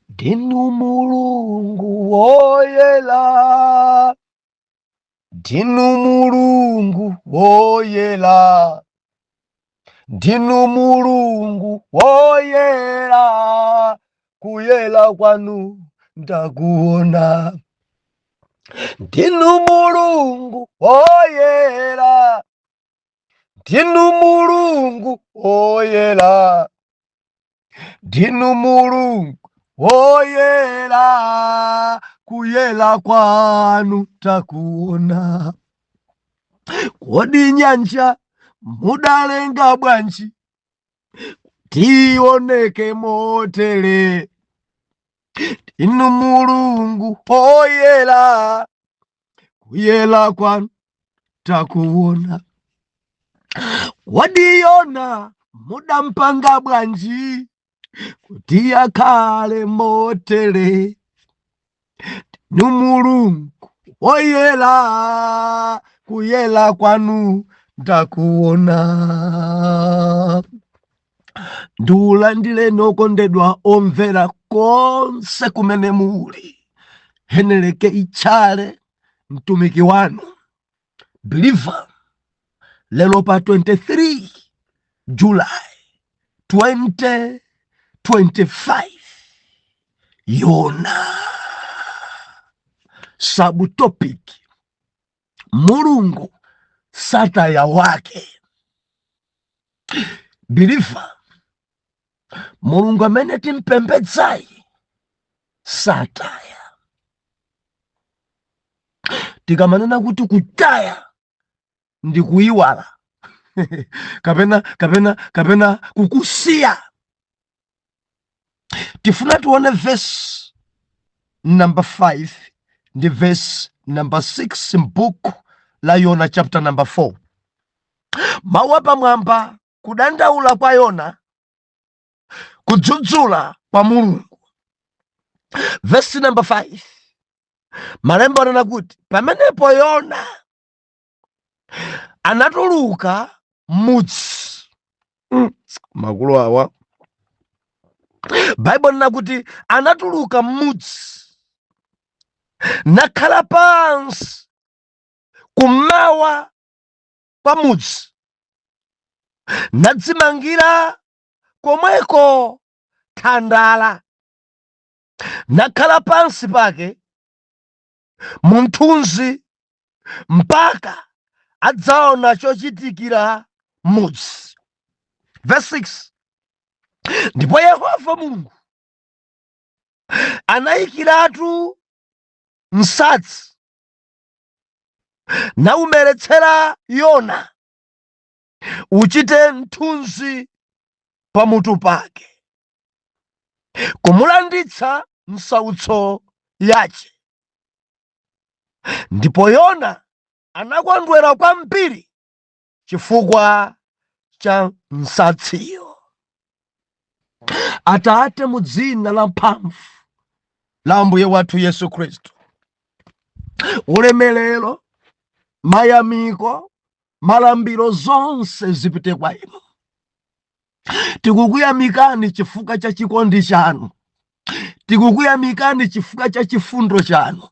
Ndinu Mulungu woyela, ndinu Mulungu woyela, ndinu Mulungu woyela, kuyela kwanu ndakuona. Ndinu Mulungu woyela, ndinu Mulungu woyela, ndinu Mulungu woyela, kuyela kwanu takuona. Kodi nyanja mudalenga bwanji tioneke motere? Ndinu Mulungu woyela, kuyela kwanu takuona. Kodi Yona mudampanga bwanji kuti akhale motere? Ndinu Mulungu woyela, kuyela kwanu ndakuona. Ndiulandireni okondedwa omvera konse kumene muli. Heneleke Itchale, mtumiki wanu believer, lero pa 23 July 2025. Yona subtopic: Mulungu sataya wake. Believer, Mulungu amene timpembedzayi sataya. Tikamanena kuti kutaya ndi kuyiwala kapena kukusiya. Tifuna tione verse number 5 ndi verse number 6 m'buku la Yona, chapter number 4. Mawu apamwamba: kudandaula kwa Yona, kudzudzula kwa Mulungu. Verse number 5, malemba anena kuti pamenepo Yona anatuluka mudzi. Makulu awa, Baibulo lina kuti anatuluka mudzi nakhala pansi kummawa kwa mudzi, nadzimangira komweko thandala, nakhala pansi pake mu mthunzi mpaka adzaona chochitikira mudzi. Verse 6: ndipo Yehova Mulungu anayikiratu msatsi, naumeretsera Yona uchite mthunzi pamutu pake, kumulanditsa msautso yace. Ndipo Yona anakondwera kwambiri chifukwa cha msatsiyo. Atate, mu dzina la mphamvu la Ambuye wathu Yesu Khristu, ulemelero, mayamiko, malambiro zonse zipite kwa inu. Tikukuyamikani chifukwa cha chikondi chanu, tikukuyamikani chifukwa cha chifundo chanu,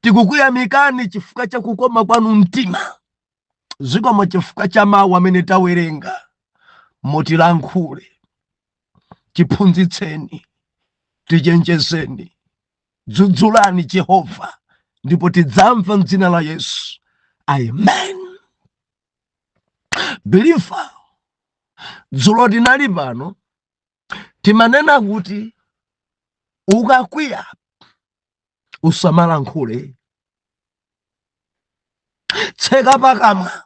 tikukuyamikani chifukwa cha kukoma kwanu mtima. Zikomo chifukwa cha mawu amene tawerenga. Mutilankhule, tiphunzitseni, tichenjezeni, dzudzulani Jehova, ndipo tidzamva mdzina la Yesu, amen. Believer, dzulo tinali pano, timanena kuti ukakwiya usamalankhule, tseka pakamwa.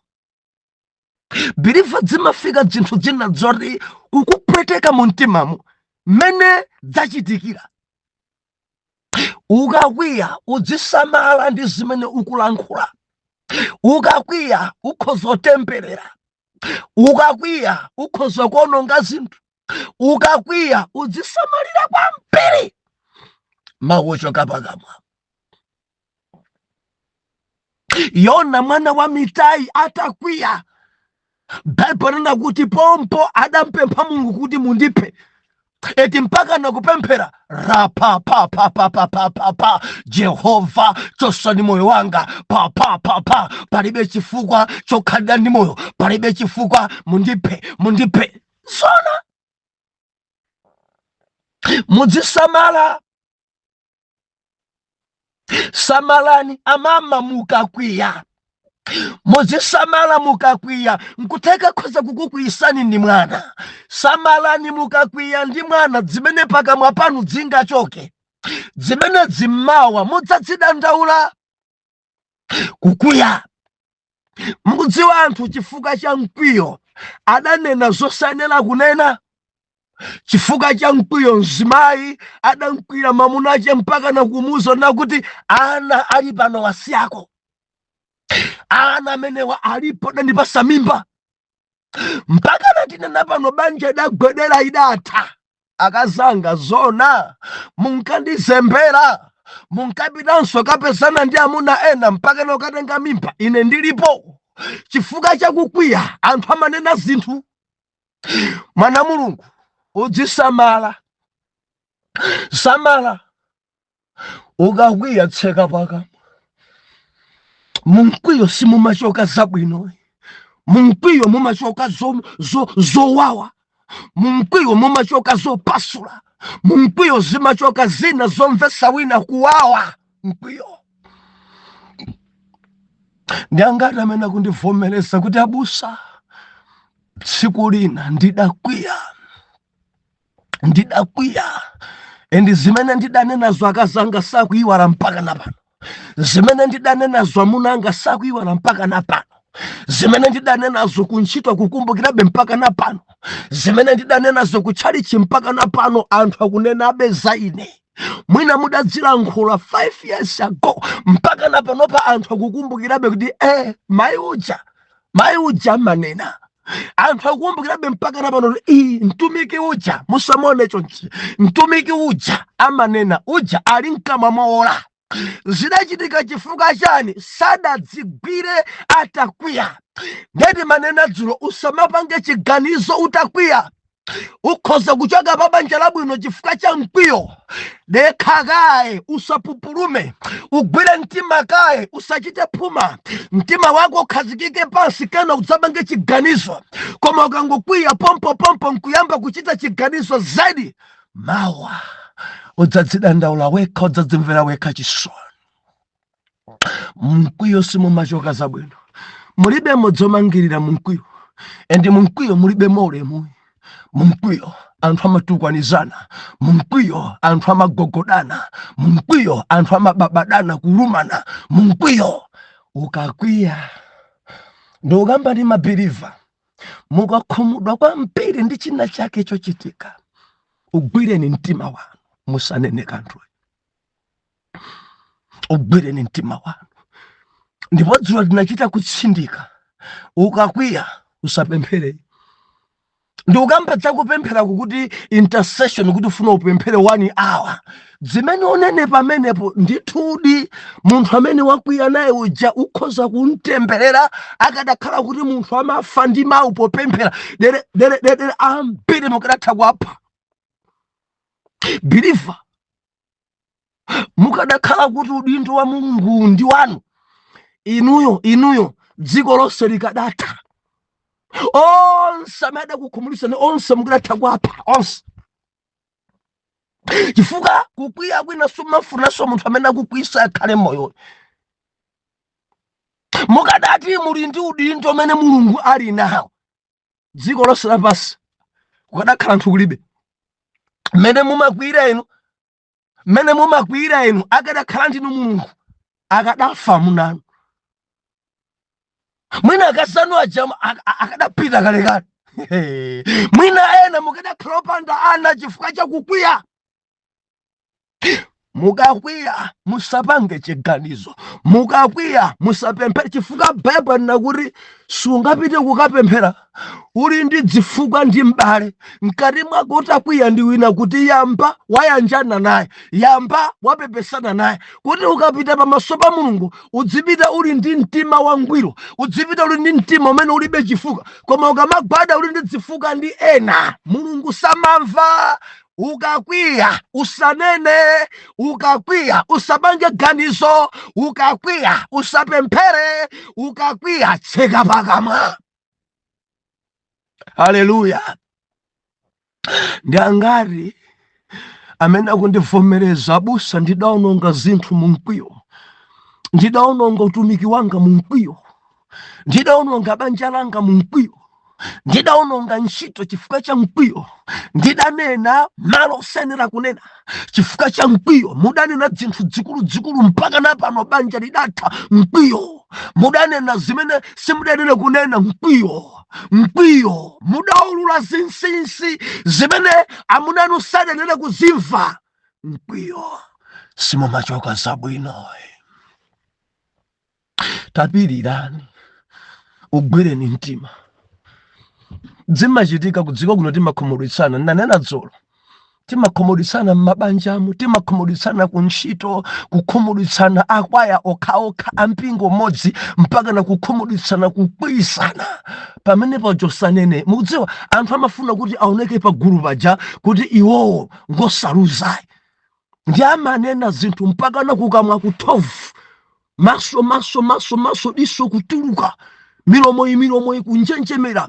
Believer, zimafika zinthu zina zoti kukupweteka mu mtimamu mmene zachitikira. Ukakwiya udzisamala ndi zimene ukulankhula. Ukakwiya ukhoza kutemberera, ukakwiya ukhoza kuononga zinthu. Ukakwiya udzisamalira kwambiri mawu ochoka pakamwa. Yona mwana wa Mitai atakwiya, Baibulo lina kuti pompo adampempha Mulungu kuti mundiphe. Eti mpaka nakupemphera rapa pa pa pa pa pa pa pa, Jehova, chosani moyo wanga, pa pa pa pa, palibe chifukwa chokhalira ndi moyo, palibe chifukwa, mundiphe, mundiphe. Zona mudzisamala. Samalani amama mukakwiya, muzisamala mukakwiya. Nkutheka khoza kukukwiyisani ndi mwana. Samalani mukakwiya ndi mwana, zimene pakamwa panu zingachoke, zimene zimmawa mudzazidandaula. Kukwiya, mukudziwa anthu chifukwa cha mkwiyo adanena zosayenera kunena. Chifukwa cha mkwiyo mzimayi adamkwira mamunache mpaka nakumuuza nakuti ana ali pano wasiyako, ana amenewa alipo adandipasa mimba, mpaka natinena pano banja idagwedera, idatha. Akazanga, zona munkandizembera, munkapitanso kapezana ndi amuna ena mpaka nokatenga mimba ine ndilipo. Chifukwa chakukwiya anthu amanena zinthu. Mwana Mulungu, udzisamala, samala ukakwiya, tseka pakamwa. Mumkwiyo simumachoka zabwino, mumkwiyo mumachoka zowawa, mumkwiyo mumachoka zopasula, mumkwiyo zimachoka zina zomvesa wina kuwawa. Mkwiyo ndi angati amene akundivomereza kuti abusa, tsiku lina ndidakwiya, ndidakwiya, and zimene ndidanenazo akazanga sakuiwala mpaka napano, zimene ndidanenazo amuna anga sakuiwala mpaka napano, zimene ndidanenazo kuntchito kukumbukirabe mpaka napano, zimene ndidanenazo kutchalichi mpaka napano anthu akunenabe za ine. Mwina mudadzilankhula 5 years ago, mpaka napanopa anthu akukumbukirabe kuti mayi uja, mayi uja amanena. Anthu akukumbukirabe mpaka napano kuti ii, mtumiki uja, musamone chonchi, mtumiki uja amanena, uja ali mkamwa mwaola. Zidachitika chifukwa chani? Sadadzigwire atakwiya. Ndeti manena dzulo, usamapange chiganizo utakwiya. Ukhoza kuchoka pa banja labwino chifukwa cha mkwiyo. Dekha kaye, usapupulume, ugwire mtima kaye, usachite phuma, mtima wako ukhazikike pansi, kena udzapange chiganizo. Koma ukangokwiya pompo pompo nkuyamba kuchita chiganizo, zedi mawa udzadzidandaula wekha, udzadzimvera wekha chisoni. Mkwiyo simumachoka zabwino, mulibe modzomangirira mumkwiyo, and mumkwiyo mulibe maulemu. Mumkwiyo anthu amatukwanizana, mumkwiyo anthu amagogodana, mumkwiyo anthu amababadana, kulumana mumkwiyo. Ukakwiya, ndi ukamba ndi ma believer, mukakhumudwa kwambiri ndi china chake chochitika, ugwireni mtima wanu, musanene kanthu. Ugwireni mtima wanu. Ndipo dzulo tinachita kutsindika, ukakwiya usapemphere. Ndi ukamba dzakupemphera kuti intercession, kuti ufuna upemphere 1 hour, zimene unene pamenepo, ndithudi munthu amene wakwiya naye uja ukhoza kumtemberera. Akadakhala kuti munthu amafa ndi mawu popemphera, dere dere dere dere, ambiri mukadatha kuwapha. Believer, mukadakhala kuti udindo wa Mulungu ndi wanu inuyo, inuyo dziko lonse likadatha, onse amene adakukhumudwitsani onse mukadatha kuwapha onse, chifukwa kukwiya kwina sumafunanso munthu amene akukwiyisa akhale moyo. Mukadati muli ndi udindo umene Mulungu ali nawo, dziko lonse lapansi kukadakhala anthu kulibe. Mmene mumakwiyira inu, mmene mumakwiyira inu, akadakhala ndinu Mulungu akadafa munanu, mwina akazanu aja akadapita kalekale, mwina ena mukadakhala opanda ana chifukwa chakukwiya. Mukakwiya musapange chiganizo, mukakwiya musapemphere, chifukwa Baibulo linakuti sungapite kukapemphera uli ndi zifukwa ndi m'bale mkati mwako, utakwiya ndi wina, kuti yamba wayanjana naye, yamba wapepesana naye, kuti ukapita pamaso pa Mulungu udzipita uli ndi mtima wangwiro, udzipita uli ndi mtima umene ulibe chifukwa. Koma ukamagwada uli ndi zifukwa ndi ena, Mulungu samamva. Ukakwiya usanene, ukakwiya usapange ganizo, ukakwiya usapemphere, ukakwiya tseka pakamwa. Haleluya! Ndi angati amene akundivomereza, abusa, ndidaononga zinthu mu mkwiyo, ndidaononga utumiki wanga mu mkwiyo, ndidaononga banja langa mu mkwiyo, ndidaononga ntchito chifukwa cha mkwiyo, ndidanena malo osayenera kunena chifukwa cha mkwiyo? Mudanena zinthu zikuluzikulu mpaka napano banja lidatha, mkwiyo. Mudanena zimene simudanene kunena, mkwiyo, mkwiyo. Mudaulula zinsinsi zimene amunanu sadanene kuzimva, mkwiyo. Simumachoka zabwino. Tapirirani, ugwireni mtima. Zimachitika kudziko kuno, timakhumudwitsana. Nanena dzulo, timakhumudwitsana m'mabanjamu, timakhumudwitsana ku ntchito, kukhumudwitsana akwaya okhaokha ampingo umodzi, mpaka na kukhumudwitsana, kukwiyisana. Pamene paja usanene. Mukudziwa, anthu amafuna kuti aoneke pagulu paja kuti iwowo ngosaluzayi, ndi amanena zinthu mpaka na kukamwa kuthovu, maso maso maso maso, diso kutuluka, milomo iyi, milomo iyi kunjenjemera,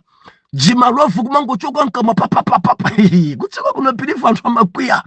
dzimalovu kumangochoka mkamwa papapapapa. Kudziko kuno pilifu anthu amakwiya,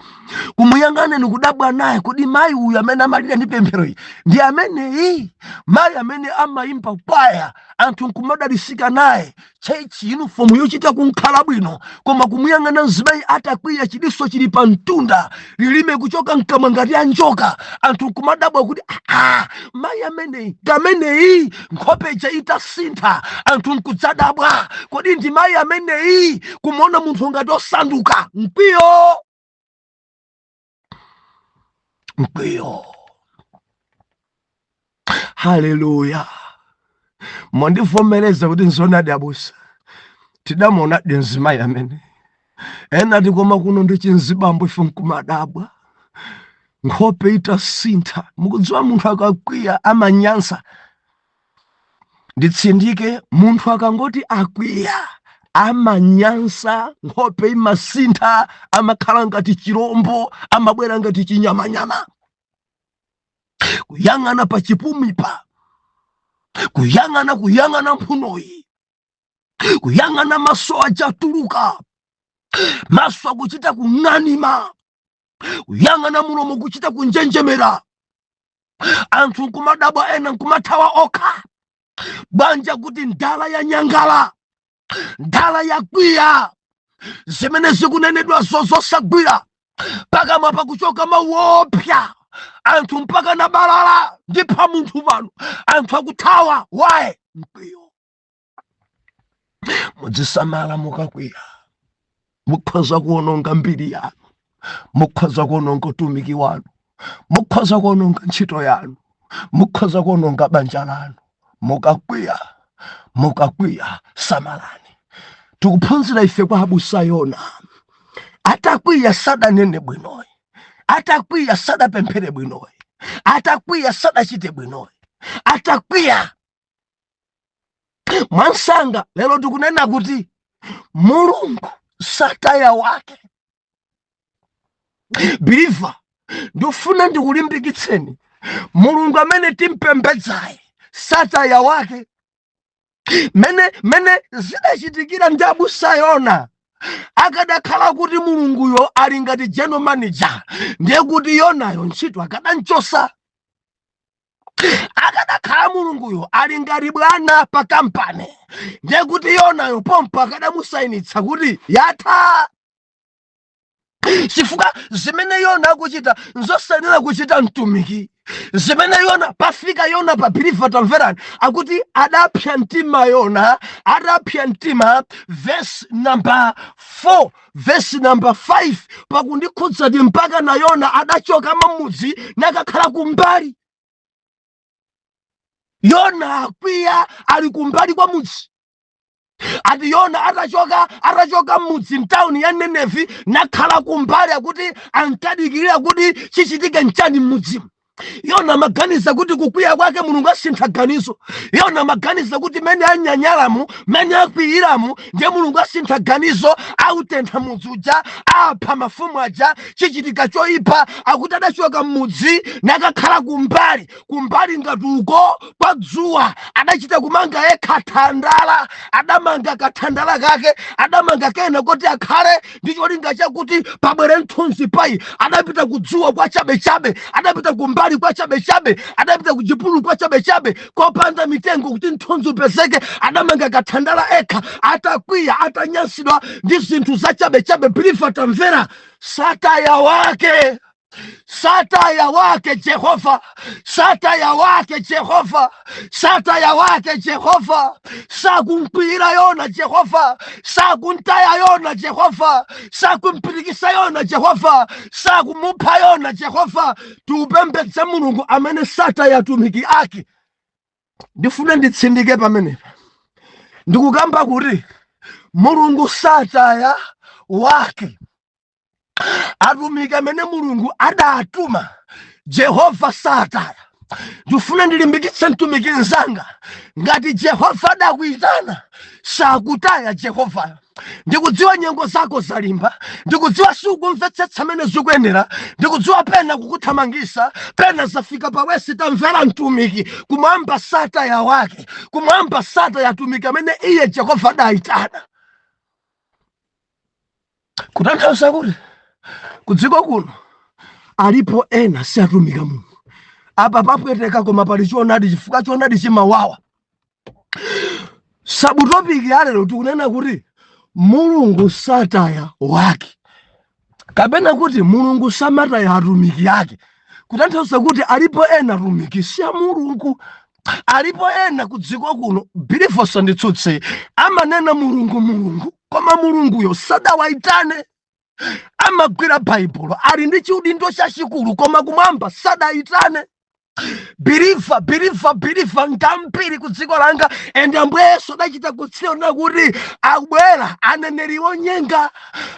kumuyang'aneni kudabwa naye, kodi mayi uyu amene amalira ndi pemphero iyi ndi ameneyi? Mayi amene amayimba kwaya, anthu nkumadalisika naye, church uniform yochita kunkhala bwino, koma kumuyang'ana mzimayi atakwiya, chidiso chili pa mtunda, lilime kuchoka mkamwa ngati anjoka, anthu nkumadabwa kuti aa, mayi ameneyi kameneyi? Nkhope itasintha, anthu nkudzadabwa, kodi ndi mayi ameneyi? Kumuona munthu ngati osanduka. Mkwiyo, mkwiyo. Haleluya! Mwandivomereza kuti nzonadi abusa, tidamuonadi mzimayi amene ena tikoma kuno ndi chinzibambo, ife nkumadabwa nkhope itasintha. Mukudziwa, munthu akakwiya amanyansa. Nditsindike, munthu akangoti akwiya amanyansa, nkhope imasintha, amakhala ngati chirombo, amabwera ngati chinyamanyama, kuyang'ana pa chipumipa, kuyang'ana, kuyang'ana mphunoyi, kuyang'ana maso ajatuluka, maso akuchita kung'anima, kuyang'ana mulomo kuchita kunjenjemera, anthu nkumadabwa, ena nkumathawa okha banja kuti ndala ya nyangala, ndala yakwiya, zimene zikunenedwazo zosagwira, pakamwa pakuchoka mawu opsa, anthu mpaka nabalala, ndipha munthu pano, anthu akuthawa. Waye mkwiyo. Mudzisamala mukakwiya, mukhoza kuononga mbiri yanu, mukhoza kuononga utumiki wanu, mukhoza kuononga ntchito yanu, mukhoza kuononga banja lanu mukakwiya. Mukakwiya samalani. Tikuphunzira ife kwa abusa Yona. Atakwiya sadanene bwinoyi, atakwiya sadapemphere bwinoyi, atakwiya sadachite bwinoyi, atakwiya mwansanga. Lero tikunena kuti Mulungu sataya wake. Believer, ndifuna ndikulimbikitseni, Mulungu amene timpembedzaye sataya wake. Mene zidachitikira ndi abusa Yona, akadakhala kuti Mulunguyo ali ngati general manager, ndiye kuti Yonayo ntchito akadanchosa. Akadakhala Mulunguyo ali ngati bwana pa kampani, ndiye kuti Yonayo pompo akadamusayinitsa kuti yatha, chifukwa zimene Yona akuchita nzosayenera kuchita mtumiki. Zimene Yona pafika Yona pa, believer tamverani, akuti adapsa mtima Yona. Adapsa mtima, verse number 4, verse number 5, pakundikhudzati mpaka na Yona adachoka mamudzi nakakhala kumbali. Yona akwiya, ali kumbali kwa mudzi. Ati Yona atachoka m'mudzi, mtawuni ya Nenevi, nakhala kumbali, akuti ankadikirira kuti chichitike nchani m'mudzimu. Yona amaganiza kuti kukwiya kwake Mulungu asintha ganizo. Yona amaganiza kuti mene anyanyalamu, mene akwiyiramu, ndiye Mulungu asintha ganizo, autentha mudzi uja, apha mafumu aja, chichitika choyipa. Akuti adachoka m'mudzi nakakhala kumbali, kumbali ngati uko kwa dzuwa. Adachita kumanga yekha thandala, adamanga kathandala kake, adamanga kena kuti akhale ndi cholinga chakuti pabwere mthunzi payi. Adapita kudzuwa kwa chabechabe, adapita kumbali kwa chabechabe, adapita kuchipululu kwa chabechabe kopanda mitengo kuti mthunzi upezeke. Adamanga kathandala ekha, atakwiya, atanyansidwa ndi zinthu za chabechabe. Believer, tamvera, sataya wake, sataya wake Jehova, sataya wake Jehova, sataya wake Jehova. Sakumkwiyira Yona Jehova, sakuntaya Yona Jehova, sakumpirikisa Yona Jehova, sakumupha Yona Jehova. Tiupembedze Mulungu amene sataya atumiki ake. Ndifuna nditsindike pamenepa, ndikukamba kuti Mulungu sataya wake. Atumiki amene Mulungu adatuma, Jehova sataya. Ndifuna ndilimbikitse mtumiki mzanga, ngati Jehova adakuyitana, sakutaya Jehovayo. Ndikudziwa nyengo zako zalimba, ndikudziwa siukumvetsetsa mene zikuyendera, ndikudziwa pena kukuthamangisa, pena zafika pawesi. Tamvera mtumiki, kumwamba sataya wake, kumwamba sataya atumiki amene iye Jehova adayitana. Kutanthauza kuti kudziko kuno alipo ena si atumiki a Mulungu. Apa papweteka, koma pali choonadi, chifukwa choonadi chimawawa. Subtopic ya lero tikunena kuti Mulungu sataya wake, kapena kuti Mulungu samataya atumiki ake. Kutanthauza kuti alipo ena atumiki si a Mulungu. Alipo ena kudziko kuno, believer, sanditsutse, amanena Mulungu, Mulungu, koma Mulunguyo sadawayitane. Amagwira Baibulo, ali ndi chiudindo chachikulu, koma kumwamba sadayitane. Believer, believer, believer, ngambiri ku dziko langa. And Ambuye Yesu adachita kutsiona kuti akubwera aneneri onyenga.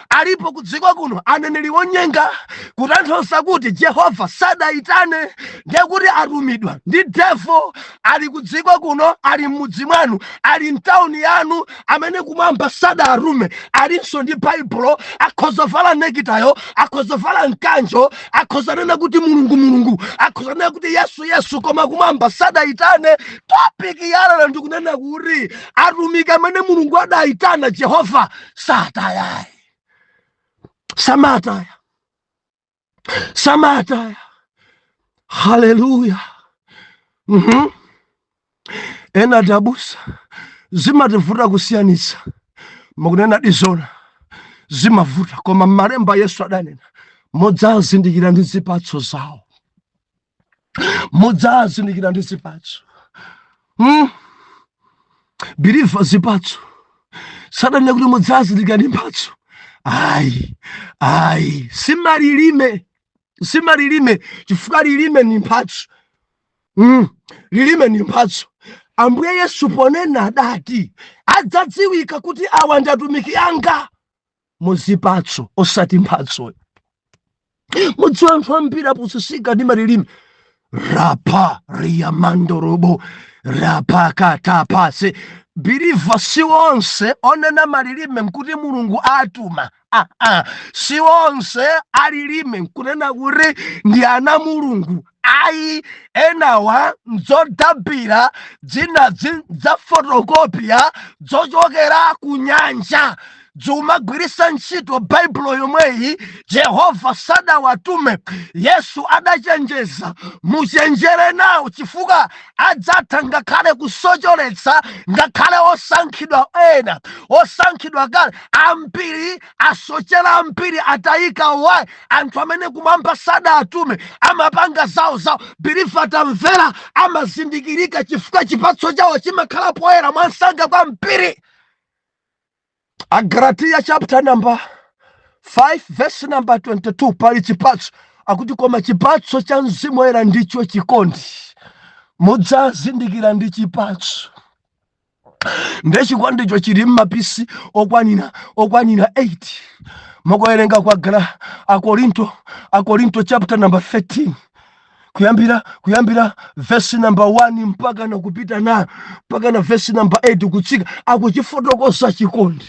Alipo ku dziko kuno aneneri onyenga. Kutanthauza kuti Jehova sadayitane, ndiye kuti atumidwa ndi devil. Ali ku dziko kuno, ali m'mudzi mwanu, ali mtawuni yanu, amene kumwamba sadatume. Alinso ndi Baibulo, akhoza vala nekitayo, akhoza vala mkanjo, akhoza nena kuti Mulungu, Mulungu, akhoza nena kuti Yesu, Yesu, koma kumwamba sadayitane. Topic yalero ndikunena kuti atumiki amene Mulungu adayitana, Jehova satayayi, samataya, samataya. Haleluya. Ena tabusa zimativuta kusiyanitsa, mukunena dizona zimavuta, koma m'malemba Yesu adanena, "Mudzazindikira ndi zipatso zawo, mudzazindikira ndi zipatso." Believer, zipatso. Sadanena kuti mudzazindikira ndi mphatso, ayi, ayi. Simalilime, simalilime, chifukwa lilime ni mphatso. Lilime ni mphatso. Ambuye Yesu ponena adati adzadziwika kuti awa ndi atumiki anga muzipatso, osati mphatso. Mudziwa anthu ambiri apusisika ndi malilime. Rapa riyamandorobo rapakatapase. Believer, si onse onena malilime nkuti Mulungu atuma. Ah, ah. Si onse alilime nkunena kuti ndi ana Mulungu, ayi. Enawa nzodabira dzina za photocopy zochokera ku nyanja, zomagwirisa ntchito Baibulo yomweyi. Jehova sadawatume. Yesu adachenjeza, "Muchenjere nawo, chifukwa adzatha ngakhale kusocheretsa ngakhale osankhidwa ena, osankhidwa kale." Ambiri asochera, ambiri atayika. Wayi? Anthu amene kumwamba sadatume amapanga zawo zawo. Believer, tamvera, amazindikirika chifukwa chipatso chawo chimakhala poyera mwansanga kwambiri. Agalatiya chapter number 5 verse number 22, pali chipatso. Akuti, "Koma chipatso cha Mzimu Woyera ndicho chikondi." Mudzazindikira ndi chipatso. Nde chikondicho chili mmapisi okwanira 8. Mukuwerenga kwa Akorinto, Akorinto chapter number 13. Kuyambira verse number 1 mpaka na kupita na mpaka na verse number 8 kutsika, akuchifotokoza chikondi,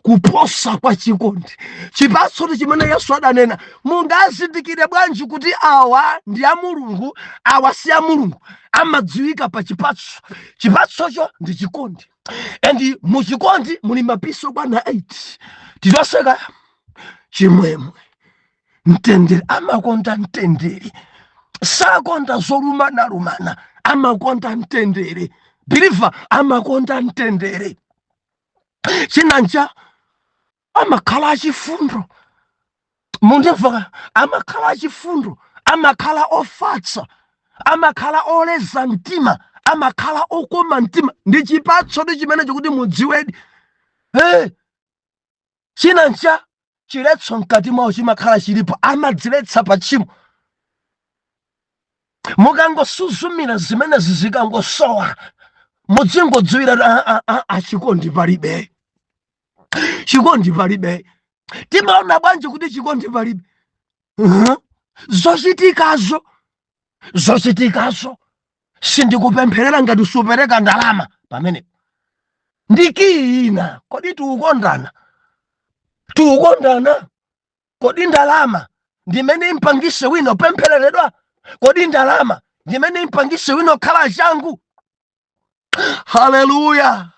kuposa kwa chikondi, chipatso chimene Yesu adanena. Mungazindikire bwanji kuti awa ndi a Mulungu, awa si a Mulungu? Amadziwika pa chipatso. Chipatsocho ndi chikondi, and muchikondi muli mapiso kwana 8. Titoseka chimwemwe, mtendere. Amakonda mtendere, sakonda zolumanalumana, amakonda mtendere. Believer, amakonda mtendere. Chinanja, amakhala achifundo. Mundimva? Amakhala achifundo, amakhala ofatsa, amakhala oleza mtima, amakhala okoma mtima. Ndi chipatso ndi chimene chikuti mudziwedi. Hey, chinanja, chiletso mkati mwawo chimakhala chilipo, amadziletsa pa tchimo. Mukangosuzumira zimenezi, zikangosowa, mudzingodziwira achikondi palibe, chikondi palibe. Timaona bwanji kuti chikondi palibe? Zochitikazo, sindikupempherera ngati supereka ndalama pamenepo. Ndikiyina, kodi tiukondana? Tiukondana? Kodi ndalama ndimene impangise wina kupemphereredwa? Kodi ndalama ndimene impangise wina kukhala changu? Haleluya!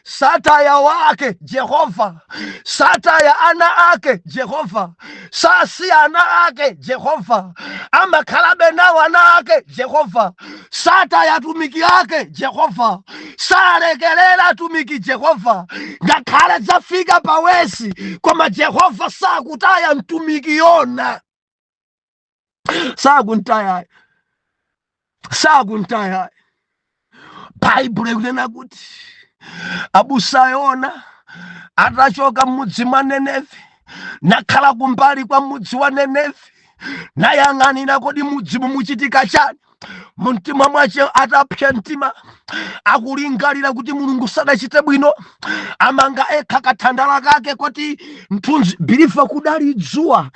Sataya wake Jehova, sataya ana ake Jehova, sasiya ana ake Jehova, amakhalabe nawo ana ake Jehova. Sataya atumiki ake Jehova, salekelera atumiki Jehova. Ngakhale zafika pawesi, koma Jehova sakutaya mtumiki Yona, sakuntaya, sakuntaya. Baibulo ikunena kuti abusa Yona atachoka m'mudzi mwa Nenevi, nakhala kumbali kwa mudzi wa Nenevi, nayang'anira, kodi mudzi mumuchitika chani? Mumtima mwace atapsa mtima, akulingalira kuti Mulungu sadachite bwino, amanga ekha kathandala kake koti mthunzi. Believer, kudali dzuwa.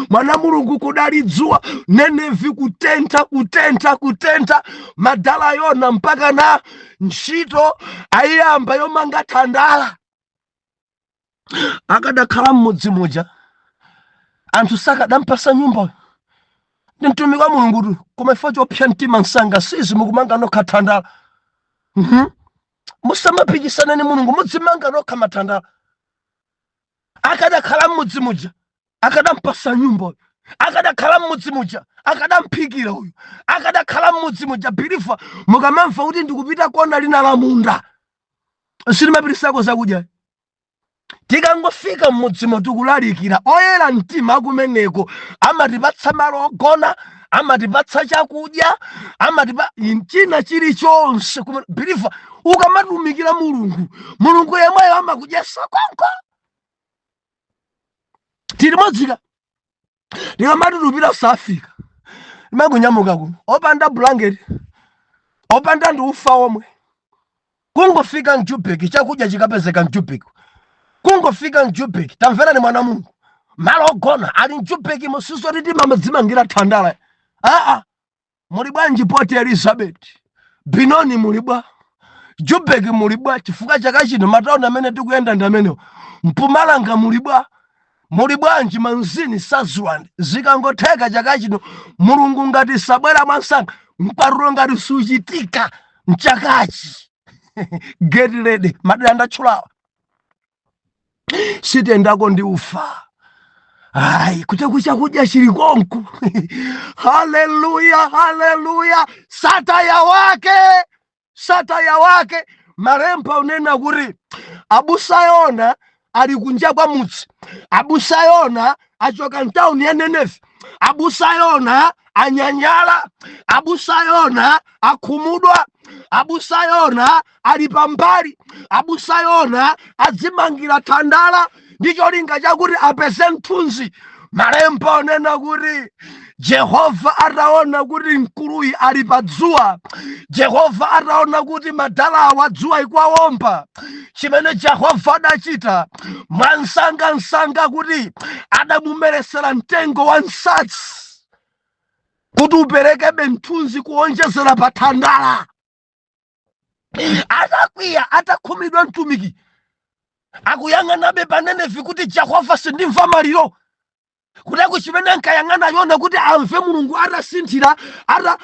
Mwana Mulungu, kudali dzuwa. Nenevi kutentha, kutentha, kutentha. Madala Yona mpaka na ntchito ayiyamba yomanga thandala. Akadakhala mmudzi muja, anthu sakadampasa nyumba. Ndi mtumiki wa Mulungu tu, koma ifo chopsa mtima msanga, sizi mukumanga nokha thandala. Musamapikisane ni Mulungu, mudzimanga nokha mathandala. Akadakhala mmudzi muja, akadampasa nyumba uyu. Akadakhala mmudzi muja, akadamphikira uyu. Akadakhala mmudzi muja. Believer, mukamamva kuti ndikupita kona lina la munda, silimapitisako zakudya. Tikangofika mmudzimo, tikulalikira, oyera mtima akumeneko amatipatsa malo ogona, amatipatsa chakudya, amatipa china chilichonse. Believer, ukamatumikira Mulungu, Mulungu yemweyo amakudyesa konko. Tili modzika. Tikamati tupita South Africa, timakunyamuka kuno opanda bulangeti, opanda ndi ufa omwe. Kungofika mJubek, chakudya chikapezeka mJubek. Kungofika mJubek, tamverani mwana Mungu, malo ogona ali mJubek. Musizoti timadzimangira thandala, aa. Muli bwanji Port Elizabeth, Benoni muli bwa? Jubek muli bwa? Chifukwa chaka chino matauni amene tikuyenda ndi amenewo. Mpumalanga muli bwa? Muli bwanji Manzini, Swaziland? Zikangotheka chaka chino, Mulungu ngati sabwera mwansanga, mkwatulo ngati suchitika mchakachi, get ready. Madera ndatchulawa, sitendako ndi ufa ayi, kuti kuchakudya chili konko. Haleluya, haleluya! Sataya wake, sataya wake. Malemba unena kuti abusa Yona ali kunja kwa mudzi, abusa Yona achoka mtawuni ya Nenevi, abusa Yona anyanyala, abusa Yona akhumudwa, abusa Yona ali pambali, abusa Yona adzimangira thandala ndi cholinga chakuti apeze mthunzi. Malemba onena kuti Jehova ataona kuti mkuluyi ali pa dzuwa, Jehova ataona kuti madalawa dzuwa ikuwawomba, chimene Jehova adachita mwansangansanga kuti adamumeresera mtengo wa msatsi. Kuti uperekebe mthunzi kuonjezera pa thandala. Atakwiya, atakhumidwa, mtumiki akuyang'anabe pa Nenevi kuti, "Jehova, sindimva maliro." Kuteko chimene ankayang'ana Yona kuti amve Mulungu atasinthira,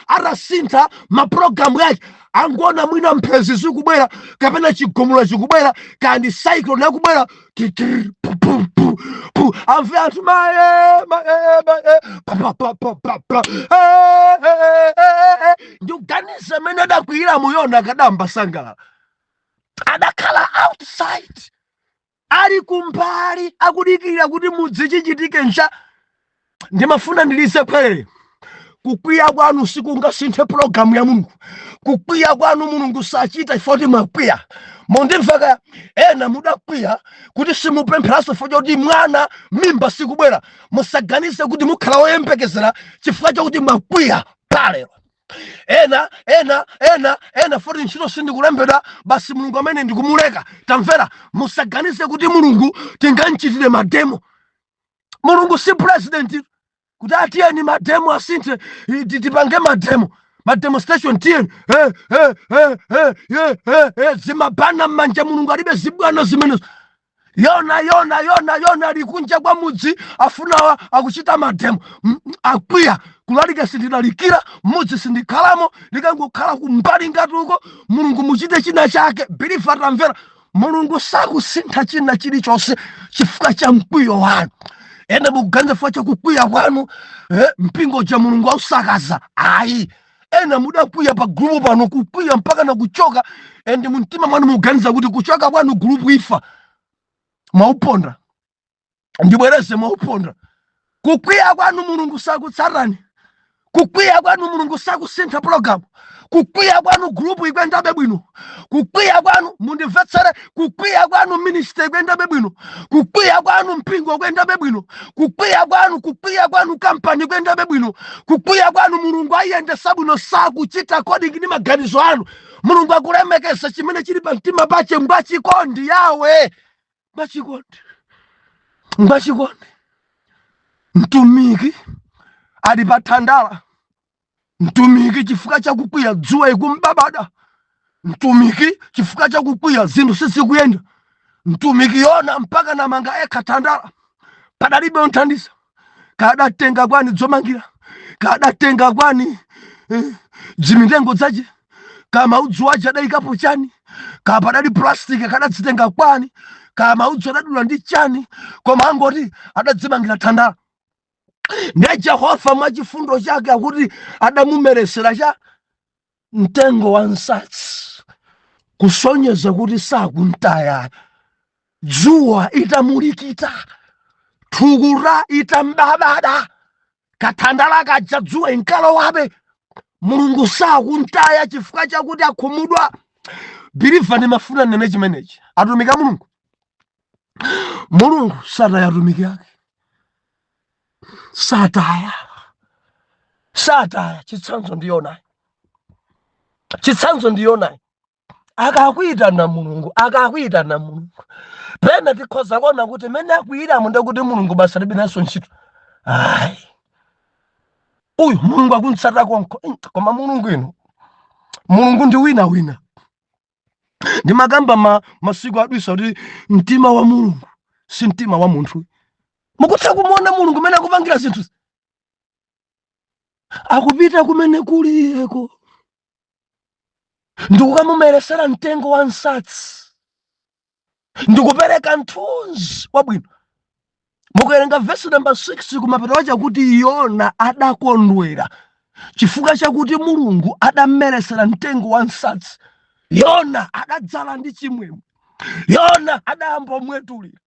atasintha mapulogalamu yake, angoona mwina mphezi zikubwera kapena chigumula chikubwera kandi cyclone yakubwera, titiri, pu, pu, pu, pu. Amve anthu maye maye maye, pa, pa, pa, pa, pa, pa. Eh, eh, eh, eh. Ndikuganiza amene adakwiyira mu Yona akadamba sangalala, adakhala outside, ali kumbali, akudikirira kuti mudzi chichitike ncha. Ndimafuna ndilize khwerere: kukwiya kwanu sikungasinthe pulogalamu ya Mulungu. Kukwiya kwanu Mulungu sachita ifoti mwakwiya. Mundimveka? Ena mudakwiya kuti simupempheranso chifukwa chakuti mwana mimba sikubwera. Musaganize kuti mukhala woyembekezera chifukwa chakuti mwakwiya palero. Ena, ena, ena, ena foti ntchito sindikulembedwa, basi Mulungu amene ndikumuleka. Tamvera, musaganize kuti Mulungu tingamchitire mademo. Mulungu si president kuti atiyeni mademo asinthe, tipange mademo, mademonstration, tiyeni, eh, eh, eh, eh, eh, eh, eh, zimabana m'manja. Mulungu alibe zibwana zimenezo. Yona, Yona, Yona, Yona ali kunja kwa mudzi, afuna akuchita mademo. Akwiya, kulalika sindilalikira, mudzi sindikhalamo, ndikangokhala kumbali ngati uko. Mulungu, muchite china chake. Believer, tamvera, Mulungu sakusintha china chilichonse chifukwa cha mkwiyo wanu. Ene mukuganiza chifukwa cha kukwiya kwanu, mpingo cha Mulungu ausakaza. Ayi. Ena mudakwiya pa gulupu pano, kukwiya mpaka na kuchoka, and mumtima mwanu mukuganiza kuti kuchoka kwanu gulupu ifa. Mwauponda. Ndibwereze, mwauponda. Kukwiya kwanu Mulungu sakutsatani. Kukwiya kwanu Mulungu sakusintha pulogalamu. Kukwiya kwanu gulupu ikuyendabe bwino. Kukwiya kwanu, mundimvetsere, kukwiya kwanu ministry ikuyendabe bwino. Kukwiya kwanu mpingo ukuyendabe bwino. Kukwiya kwanu, kukwiya kwanu kampani ikuyendabe bwino. Kukwiya kwanu Mulungu ayendesa bwino. Sakuchita according ndi maganizo anu. Mulungu akulemekeza chimene chili pa mtima pache. Ngwachikondi yawe, ngwachikondi, ngwachikondi. Mtumiki ali pa thandala, mtumiki chifukwa chakukwiya dzuwa ikumbabada, mtumiki chifukwa chakukwiya zinthu sizikuyenda. Mtumiki Yona mpaka namanga ekha thandala, padalibe onthandiza. Kadatenga kwani dzomangira? Kadatenga kwani dzimitengo dzache? Kama udzu wache adayikapo chani? Kapadali plastic, kadadzitenga kwani? Kama udzu adadula ndi chani? Koma angoti adadzimangira thandala. Ndiye Jehova mwachifundo chake akuti adamumeresera cha mtengo wa nsatsi, kusonyeza kuti sakuntaya. Dzuwa itamulikita, thukuta itambabada, kathandala kaja dzuwa inkalowabe, Mulungu sakuntaya chifukwa chakuti akhumudwa. Believer, ndimafuna nene chimenechi: atumiki a Mulungu, Mulungu sataya atumiki ake, sataya, sataya. Chitsanzo ndi Yonayi, chitsanzo ndi Yonayi. Akakwitana Mulungu, akakwitana Mulungu, pena tikhoza kuona kuti mene akwiyiramo ndekuti Mulungu basa libe naso ntchito. Ayi, uyu Mulungu akuntsata konko. Koma Mulungu ino, Mulungu ndi wina wina. Ndimakamba masiku adwisa kuti mtima wa Mulungu si mtima wa munthu. Mukutha kumuona Mulungu mene akupangira zinthu, akupita kumene kuli iyeko ndikukamumeresera mtengo wa nsatsi, ndikupereka mthunzi wabwino. Mukuwerenga vesi namba 6 kumapeto wacha kuti Yona adakondwera chifukwa chakuti Mulungu adameresera mtengo wa nsatsi. Yona adadzala ndi chimwemwe. Yona adayamba omwetulira.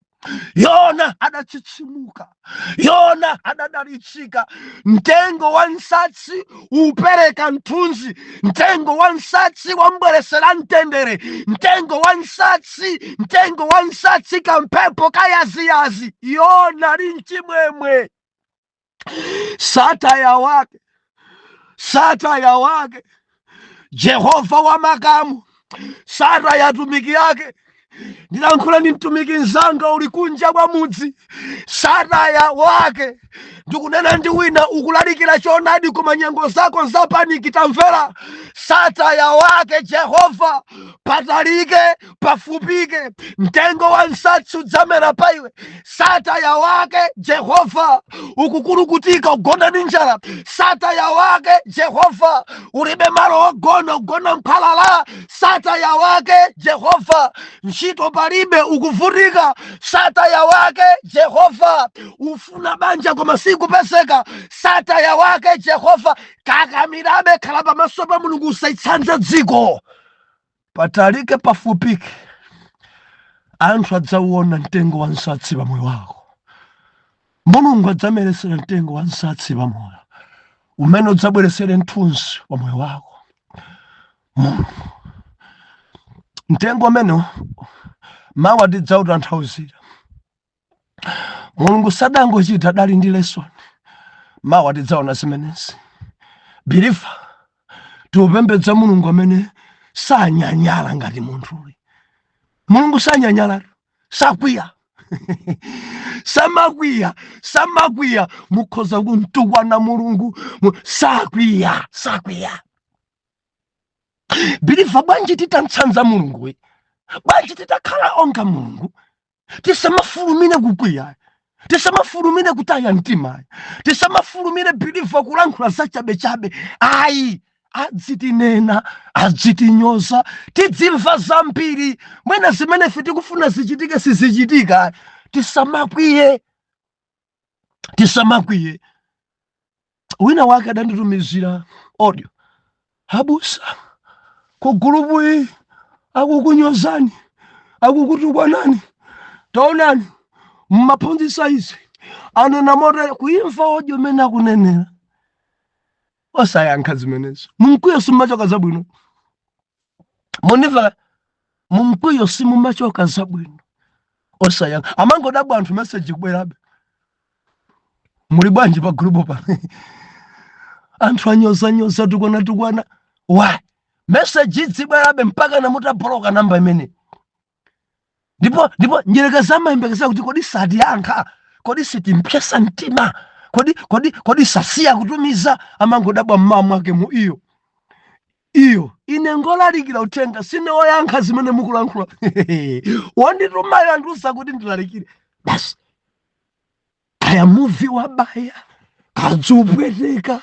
Yona adatsitsimuka. Yona adadalitsika. Mtengo wa nsatsi upereka mthunzi. Mtengo wa nsatsi wambweresera mtendere. Mtengo wa nsatsi, mtengo wa nsatsi, kamphepo kayaziyazi. Yona ali mchimwemwe. Sataya wake, sataya wake. Jehova wa makamu sataya atumiki yake. Ndilankhula ndi mtumiki mzanga uli kunja kwa mudzi, sataya wake. Ndikunena ndi wina ukulalikira choonadi koma nyengo zako za panic. Tamvera, sataya wake Jehova. Patalike pafupike, mtengo wa msatsi udzamera pa iwe. Sataya wake Jehova. Ukukulukutika, ugona ndi njala. Sataya wake Jehova. Ulibe malo ogona, ugona mkhalala. Sataya wake Jehova. Ntchito palibe, ukuvutika. Sataya wake Jehova. Ufuna banja koma sikupezeka. Sataya wake Jehova. Kakamirabe, khala pamaso pa Mulungu, usaitsanze dziko. Patalike pafupike, anthu adzauona mtengo wa msatsi pa moyo wako. Mulungu adzameresera mtengo wa msatsi pa moyo umene udzabweresere mthunzi wa moyo wako. Mulungu, mtengo umene mawu atidzautanthauzira. Mulungu sadangochita, adali ndi lesson. Mawu atidzaona zimenezi. Believer, tiupembedza Mulungu amene sanyanyala ngati munthuyu. Mulungu sanyanyala, sakwiya, samakwiya, samakwiya. Mukhoza kumtukwana Mulungu, sakwiya, sakwiya. Believer, bwanji titamtsanza Mulunguyi? Bwanji titakhala onga Mulungu? Tisamafulumire kukwiya, tisamafulumire kutaya mtima, tisamafulumire, believer, kulankhula zachabechabe ayi. Adzitinena, adzitinyoza, tidzimva zambiri. Mwina zimene ife tikufuna zichitike sizichitika. Tisamakwiye, tisamakwiye. Wina wake adanditumizira audio: "Abusa, ku group iyi akukunyozani, akukutukwanani, taonani mmaphunzitsa izi, anena motere." Kuimva audio imene akunenera, osayankha zimenezo. Mumkwiyo simumachoka zabwino. Munimva? Mumkwiyo simumachoka zabwino. Osayankha. Amangodabwa anthu, message kubwerabe: "Muli bwanji pa group pa? Anthu anyozanyoza, tukwana tukwana." Why message idzibwerabe mpaka namutaboloka namba imene? Ndipo njereka amayembekeza kuti kodi satiyankha? Kodi sitimpyesa mtima? Kodi sasiya kutumiza? Amangodabwa mmawa mwake mu iyo iyo. Ine ngolalikira uthenga, sine woyankha zimene mukulankhula. Wonditumayo andiuza kuti ndilalikire basi. Kaya muvi wabaya, kadzupweteka,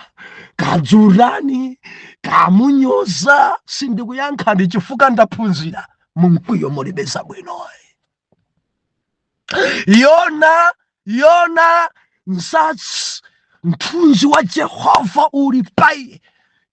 kadzurani, kamunyoza, sindikuyankhani chifukwa ndaphunzira mumkwiyo mulibe zabwino. Yona, Yona, msatsi, mthunzi wa Jehova uli paiye.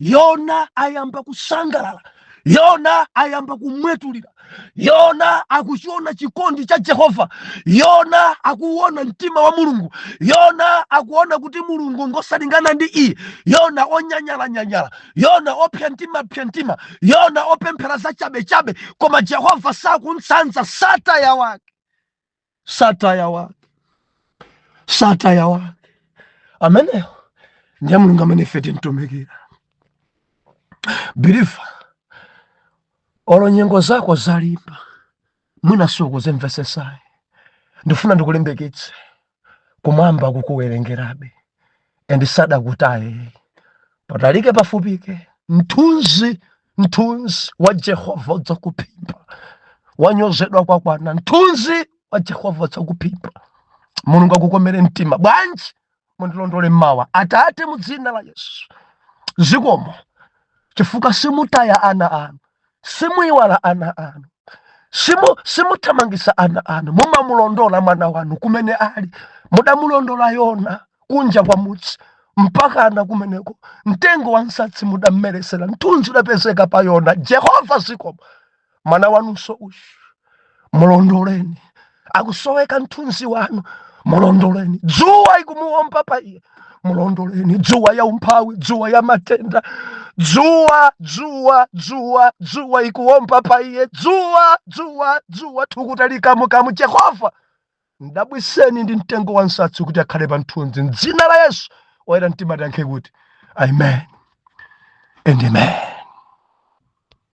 Yona ayamba kusangalala, Yona ayamba kumwetulira, Yona akuchiona chikondi cha Jehova, Yona akuona mtima wa Mulungu, Yona akuona kuti Mulungu ngosalingana ndi iye. Yona onyanyalanyanyala, Yona opsa mtima, psa mtima, Yona opemphera zachabechabe, koma Jehova sakuntsanza. Sataya wake, sataya wake, sataya wake. Ameneyo ndiye Mulungu amene ife timtumikira. Believer, olo nyengo zako zalimba, mwina sukuzimvesesayi, ndifuna ndikulimbikitse: kumwamba kukuwerengerabe and sadakutaye. Patalike pafupike, mthunzi, mthunzi wa Jehova udzakuphimba. Wanyozedwa kwakwana, mthunzi wa Jehova udzakuphimba. Mulungu akukomere mtima. Bwanji mundilondole mmawa? Atate, mu dzina la Yesu, zikomo chifukwa simutaya ana anu, simuyiwala ana anu, simuthamangisa ana anu. Mumamulondola mwana wanu kumene ali. Mudamulondola Yona kunja kwa mudzi mpaka ana kumeneko, mtengo wa msatsi mudammeresera, mthunzi udapezeka pa Yona. Jehova, zikomo. Mwana wanunso uyu mulondoleni, akusoweka mthunzi wanu, mulondoleni. Dzuwa ikumuwomba pa iye, mulondoleni. Dzuwa ya umphawi, dzuwa ya matenda, dzuwa, dzuwa, dzuwa, dzuwa ikuwomba pa iye, dzuwa, dzuwa, dzuwa, thukuta likamukamu. Jehova, ndabwiseni ndi mtengo wa msatsi kuti akhale pa mthunzi, mdzina la Yesu. Oyera mtima tiyankhe kuti amen and amen.